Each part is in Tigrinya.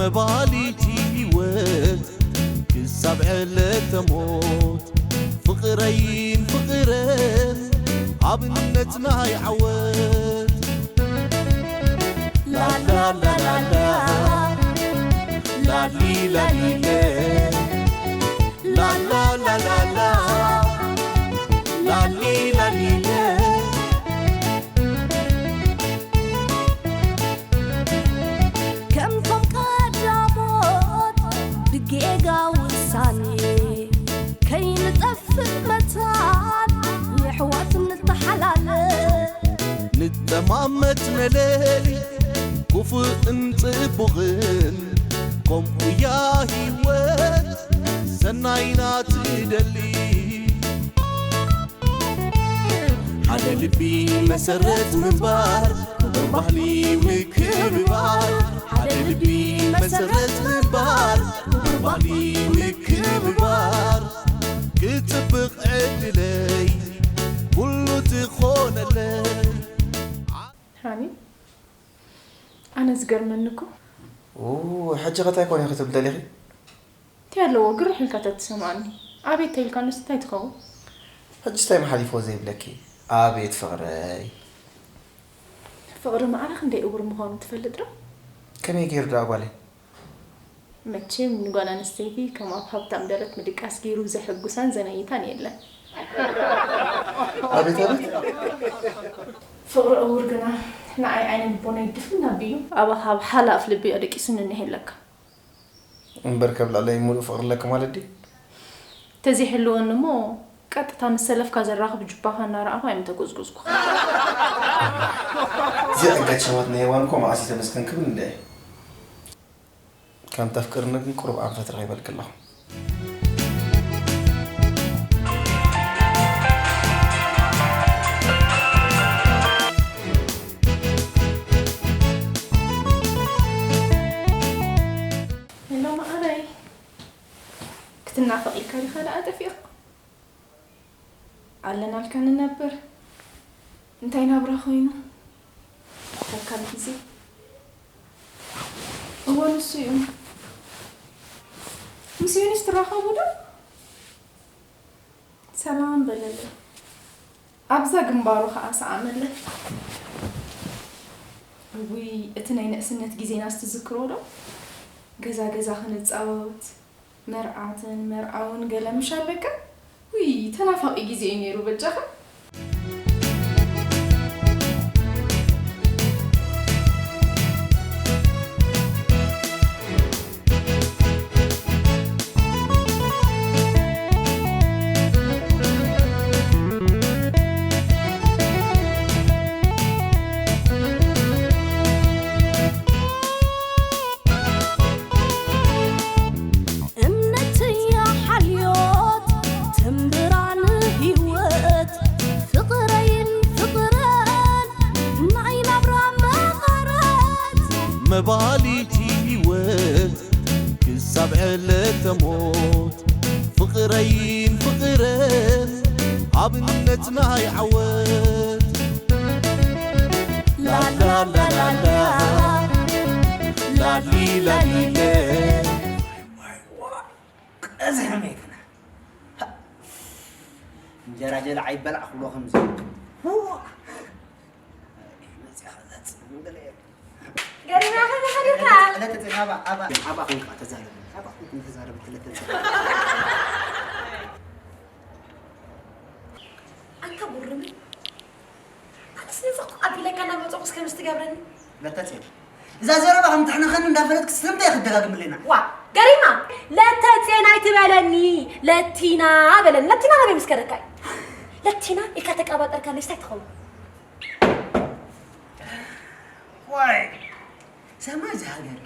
መባሊቲ ህይወት ክሳብ ዕለተ ሞት ፍቕረይን ፍቕረን ኣብነት ናይ ዓወት ላላላላላ ላሊላሊለ ላላላላላ ላሊላሊለ ከምቶም ቀዳሞት ብጌጋ ውሳኔ ከይንጠፍእ መታን የሕዋት ንተሓላለ ንጠማመት መለሊ ክፉእን ጽቡቕን ከምኡያ ህይወት ሰናይና ትደሊ ሓደ ልቢ መሰረት ምንባር ክቡር ባህሊ ምክብባር ሓደ ልቢ መሰረት ምንባር ክቡር ባህሊ ምክብባር ክጽብቕ ዕድለይ ኩሉ ትኾነለይ ሃኒ ኣነ ዝገርመኒ እኮ ኡ፣ ሕጂ ኸ እንታይ ኮን ኢኺ ትብል ደሊኺ? እንታይ ኣለዎ ግርሕ ኢልካ ተትሰምዓኒ ኣቤት ተይልካ ንስ እንታይ ትኸውን ሕጂ እንታይ መሓሊፍዎ ዘይብለኪ? ኣቤት ፍቕረይ። ፍቕሪ ማዕረ ክንደይ እውር ምዃኑ ትፈልጥ ዶ? ከመይ ገይሩ ደኣ ጓለይ? መቸም ንጓል ኣንስተይቲ ከም ኣብ ሃብታም ደረት ምድቃስ ገይሩ ዘሐጉሳን ዘነይታን የለን። ኣቤት ኣቤት። ፍቕሪ እውር ግና ንዓይ ዓይነ ልቦናይ ድፍን ኣቢሉ። ኣባኻ ኣብ ሓላፍ ልቢ ኣደቂሱኒ እኒሀ ኣለካ። እምበር ከብላለይ ሙሉእ ፍቕሪ ኣለኪ ማለት ድዩ? ተዘይህልወኒ እሞ ቀጥታ ምስ ሰለፍካ ዘራኽብ ጁባኻ እናረኣኹ ኣይምተጎዝጎዝኩኻ። እዚ ዕጋት ሸዋት ናይ የዋን እኮ መዓስ እዩ ተመስገን ክብል እንደ ከም ተፍቅርኒ ግን ቁሩብ ኣንፈት ረኺበልኪ ኣለኹ። ሄሎ መዓረይ፣ ክትናፈቕ ኢልካ ዲኻ ደኣ ጠፊእኻ? ኣለናልካ ንነብር እንታይ ናብራ ኮይኑ ተካል ግዜ እወ ንሱ እዩ ምስ ዮኒስ ትራኸቡ ዶ ሰላም በለለይ ኣብዛ ግንባሩ ከዓ ሰኣመለይ እውይ እቲ ናይ ንእስነት ግዜናስ ትዝክሮ ዶ ገዛ ገዛ ክንፃወት መርዓትን መርዓውን ገለ ምሽ ኣለካ ውይ ተናፋቂ ግዜ እዩ ነይሩ በጃኻ። እምነትያ ሓልዮት ትምብራን ህይወት ፍቕረይን ፍቕረን ናይ ናብራ መቐረት መባሊቲ ህይወት ክሳብ ዕለተ ሞት ፍቕረይን ፍቕረን ኣብነት ናይ ዓወት ላላላላላ ላሊላሊለ ቀዝሒ መይትና እንጀራ ጀላ ኣይበላዕ ክብሎ ከምዚ ገሪማ ከመይ ሓዲርካ? ኣባ ኮንካ ተዛረብ ኣባ ኮንካ ተዛረብ ክለተ ኣንታ ጉርምን ኣነስ ነዚ ኣቢለካ እናመፀኹስ ከምዚ ትገብረኒ ለተፅን እዛ ዘረባ ከም ትሕነኸኒ እንዳፈለጥክ ስለምንታይ ክትደጋግምለና ዋ ገሪማ ለተፅን ኣይትበለኒ ለቲና በለኒ ለቲና ናበይ ምስ ከደካ እዩ ለቲና ኢልካ ተቀባጠርካ ለስታይ ትኸውን ዋይ ሰማይ ዝሃገር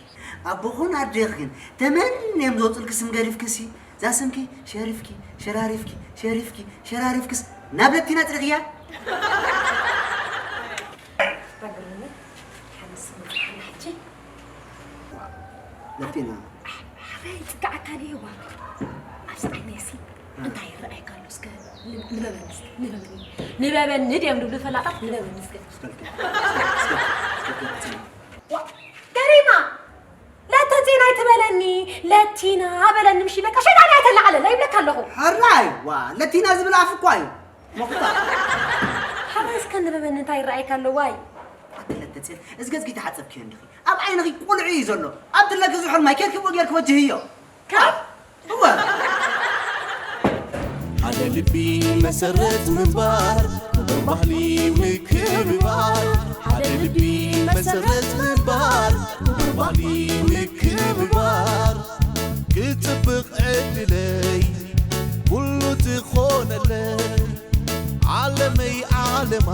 ኣቦኹን ኣዴኽን ተመንዮም ዝወፅልኪ ስም ገዲፍክሲ እዛ ስምኪ ሸሪፍኪ ሸራሪፍኪ ሸሪፍኪ ሸራሪፍክስ ናብ ለቲና ፅሪኽያ ሓንስ መፅሓና ሕጂ ለቲና ሓበይ ፅጋዕካ ነይዋ ኣብ ስቃይነሲ እንታይ ይረኣየካ ኣሎ እስከ ንበበኒ እስከ ንበበኒ ንበበኒ ድዮም ዝብሉ ፈላጣት ንበበኒ እስከ ገሪማ ለተፅና ኣይትበለኒ ለቲና በለኒ። ምሽ በቃ ሸይጣን ኣይተላዓለ ኣይብለካ ኣለኹ። ሕራይ ዋ ለቲና ዝብል ኣፍ እኳ እዩ። መኹታ። ሓራይ እስከ ንበበኒ እንታይ ይረኣየካ ኣሎ ዋይ? ኣትለተፅን እዝገዝጊ ተሓፀብክዮ እንዲኺ ኣብ ዓይንኺ ቁልዒ እዩ ዘሎ። ኣብ ትለኪ ዝሑል ማይ ኬርኪ ጌርኪ ወጅህዮ። ካብ እወ ሓደ ልቢ መሰረት ምንባር ክቡር ባህሊ ምክብባር ሓደ ልቢ መሰረት ምንባር ክቡር ባህሊ ምክብባር ክፅብቕ ዕድለይ ኩሉ ትኾነለይ ዓለመይ ዓለማ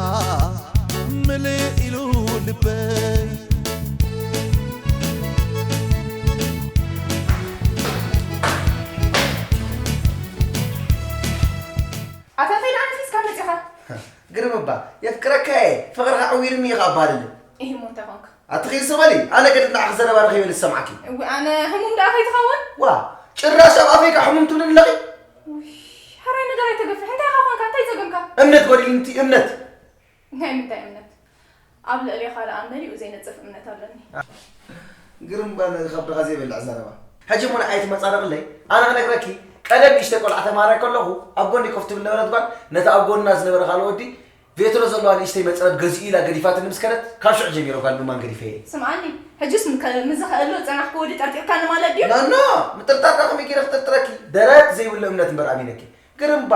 ምልእ ኢሉ ልበይ ኣታ እንታይ ደኣ ነፊስካ መጺኻ? ግርም እባ የፍቅረካ እየ ፍቅርኻ ዕዊርኒ እዩ ከኣ ባልልን። ኢሂ እሞ እንታይ ኮንካ? ኣቲ ኺድ ስቕ በሊ ኣነ ገድል ንዓኺ ዘረባ ረኺበ ልሰምዓኪ። እወ ኣነ ህሙም ደኣ ከይትኸውን? ዋእ ጭራሽ ኣብ ኣፈይ ከኣ ሕሙም ትብልኒ ኣለኺ? ውይ ሕራይ ነገር ኣይተገፍሕ እንታይ ኢኻ ኮንካ እንታይ ጸገምካ? እምነት ጎዲልኒ እቲ እምነት። ናይ ምንታይ እምነት? ኣብ ልዕሌኻ ደኣ መሊኡ ዘይነጽፍ እምነት ኣለኒ። ግርም ጓል ከብድኻ ዘይበልዕ ዘረባ። ሕጂ እሞ ንዓይ ትመጻደቕለይ? ኣነ ክነግረኪ ቀደም ንእሽተይ ቆልዓ ተማሃራይ ከለኹ ኣብ ጎኒ ኮፍ ትብል ነበረት ጓል ነቲ ኣብ ጎንና ዝነበረ ካልእ ወዲ ቬትሮ ዘለዋ ንእሽተይ መጽረብ ገዚኡ ኢላ ገዲፋትኒ ምስ ከደት ካብ ሽዑ ጀሚረ ጓል ምማን ገዲፈ እየ። ስምዓኒ ሕጅስ ምዝኸእሎ ዝጸናሕኩ ወዲ ጠርጢርካኒ ማለት ድዩ? ኖኖ ምጥርጣር ደኣ ከመይ ገይረ ክጥርጥረኪ ደረት ዘይብሉ እምነት እምበር ኣሚነኪ። ግርምባ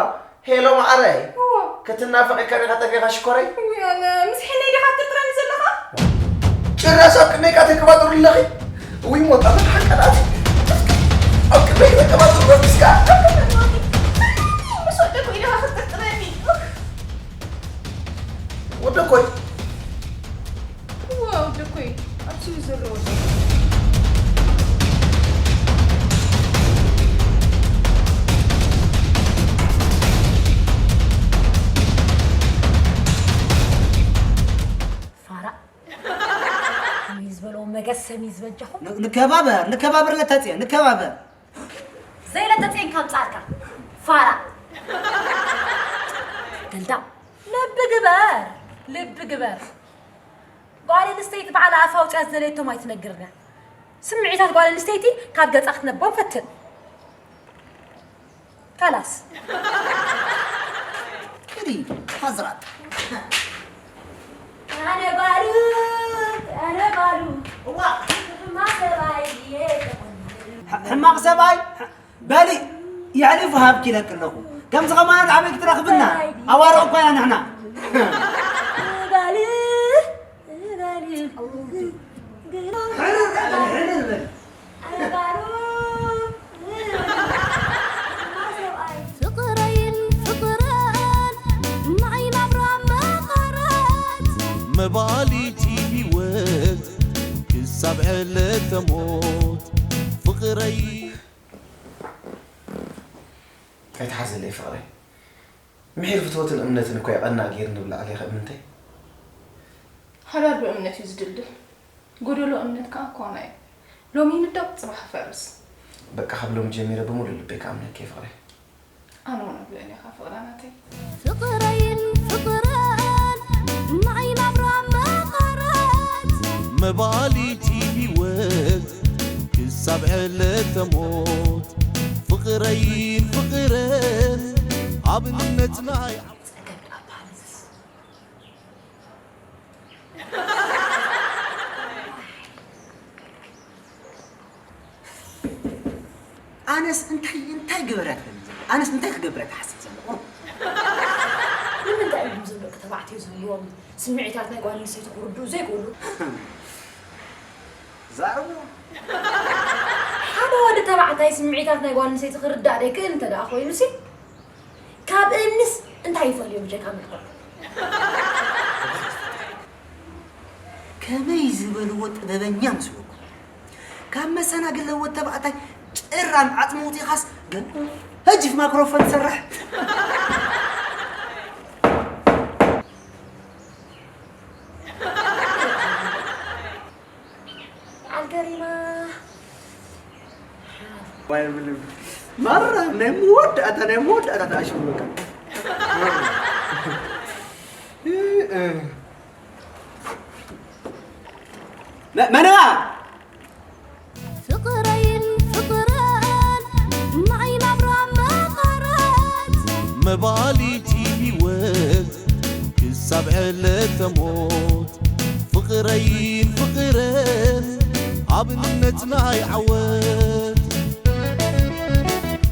ሄሎ መዓረይ እወ ክትናፈቂ ከሪኻ ጠፊኻ ሽኮረይ እውይ ኣነ ምስ ሒነይ ዲኻ ትጥርጥረኒ ዘለኻ ጭራሽ ኣብ ቅድመይ ካ ተቀባጥሩ ኣለኺ እውይ ሞታ ምን ሓቀናት ኣብ ቅድመይ ከተቀባጥሩ ወዲስካ ምስ ወደኩ ኢለኻ ክትጥርጥረኒ ወደኮይ ዋው ደኮይ ኣብ ስዊዘርላንድ ፋራ ከመይ ዝበልዎ መገሰም እዩ ዝበጃኹም ንከባበር ንከባበር ለታፅዮ ንከባበር ዘይለተፅየን ካብ ፃርካ ፋራ ገልዳ ልቢ ግበር ልቢ ግበር ጓል ኣንስተይቲ ባዕላ ኣፋ ኣውፂኣ ዝደለየቶም ኣይትነግርን እያ። ስምዒታት ጓል ኣንስተይቲ ካብ ገፃ ክትነቦም ፈትን። ካላስ። ኪዲ ሓዝራት። ኣነ ባሉ ኣነ ባሉ እዋ ሕማቕ ሰብኣይ ድየ ተኾነ። ሕማቕ ሰብኣይ በሊ የዕሊፉ ሃብኪ ኢለኪ ኣለኹ ከምዚ ኸማና ኣበይ ክትረኽብና ኣዋርቕ እኳ ኢና ንሕና ፍቕረይን ፍቕረን ንዓይ ናብራ መቐረት መባሊቲ ህይወት ክሳብ ዕለተ ሞት ፍቕረይ ከይትሓዝለይ ፍቕረይ ምሒር ፍትወትን እምነትን እኮ የቐና ገይርኒ ብላዕሌ ከ እምንተይ። ሓዳር ብእምነት እዩ ዝድልድል። ጎደሎ እምነት ከኣ ኳና እዩ። ሎሚ ይንደቕ ጽባሕ ክፈርስ። በቃ ካብ ሎሚ ጀሚረ ብሙሉእ ልበይ ክኣምነኪ እየ ፍቕረይ። ኣነ እውን ኣብ ልዕሌኻ ፍቕረ ናተይ። ፍቕረይን ፍቕረን ንዓይ ናብራ መቐረት መባሊቲ ህይወት ክሳብ ዕለተ ሞት ፍቕረይን ፍቕረን ኣብነትና ኣነስ እንታይ እንታይ ግበራ ትበኒ ዘሎ ኣነስ እንታይ ክገብረ ትሓስብ ዘሎ ቁሩብ ንምንታይ እዮም ዞም ደቂ ተባዕትዮ ዝብልዎም ስምዒታት ናይ ጓል ኣንስተይቲ ክርድኡ ዘይክእሉ ዛረቡ ሓደ ወዲ ተባዕታይ ስምዒታት ናይ ጓል ኣንስተይቲ ክርዳእ ደይክእል እንተ ደኣ ኮይኑሲ ካብ እምንስ እንታይ ይፈልዮ ብጀካ ምልክዕ ከመይ ዝበልዎ ጥበበኛ ምስለኩም ካብ መሰናግል ለወጥ ተባዕታይ ጭራም ዓፅሚ ውፂኻስ ገ ህጅፍ ማክሮፎን ትሰርሕ በዓል ገሪማ ማራ ናይ መወዳእታ ናይ መወዳእታ ተኣሽሙ በቃ መነዋ ፍቕረ መባሊቲ ህይወት ክሳብ ዕለተ ሞት ፍቕረይን ፍቕረን ኣብነት ናይ ዓወት።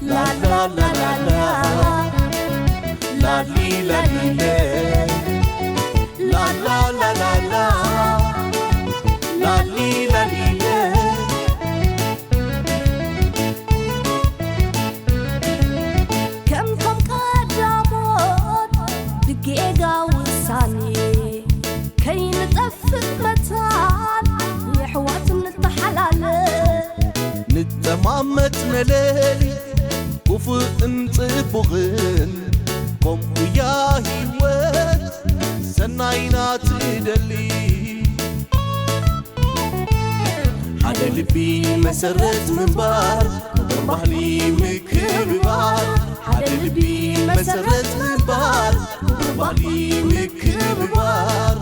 ላላላላላ ላሊ ላሊለ ላላላላላ ላሊ ላሊለ ከምቶም ቀዳሞት ብጌጋ ውሳኔ ከይንጠፍእ መታን የሕዋት ንተሓላለ ንጠማመት መለሊ ክፉእን ጽቡቕን ከምኡያ ህይወት ሰናይና ትደሊ ሓደ ልቢ መሰረት ምንባር ክቡር ባህሊ ምክብባር ሓደ ልቢ መሰረት ምንባር ክቡር ባህሊ ምክብባር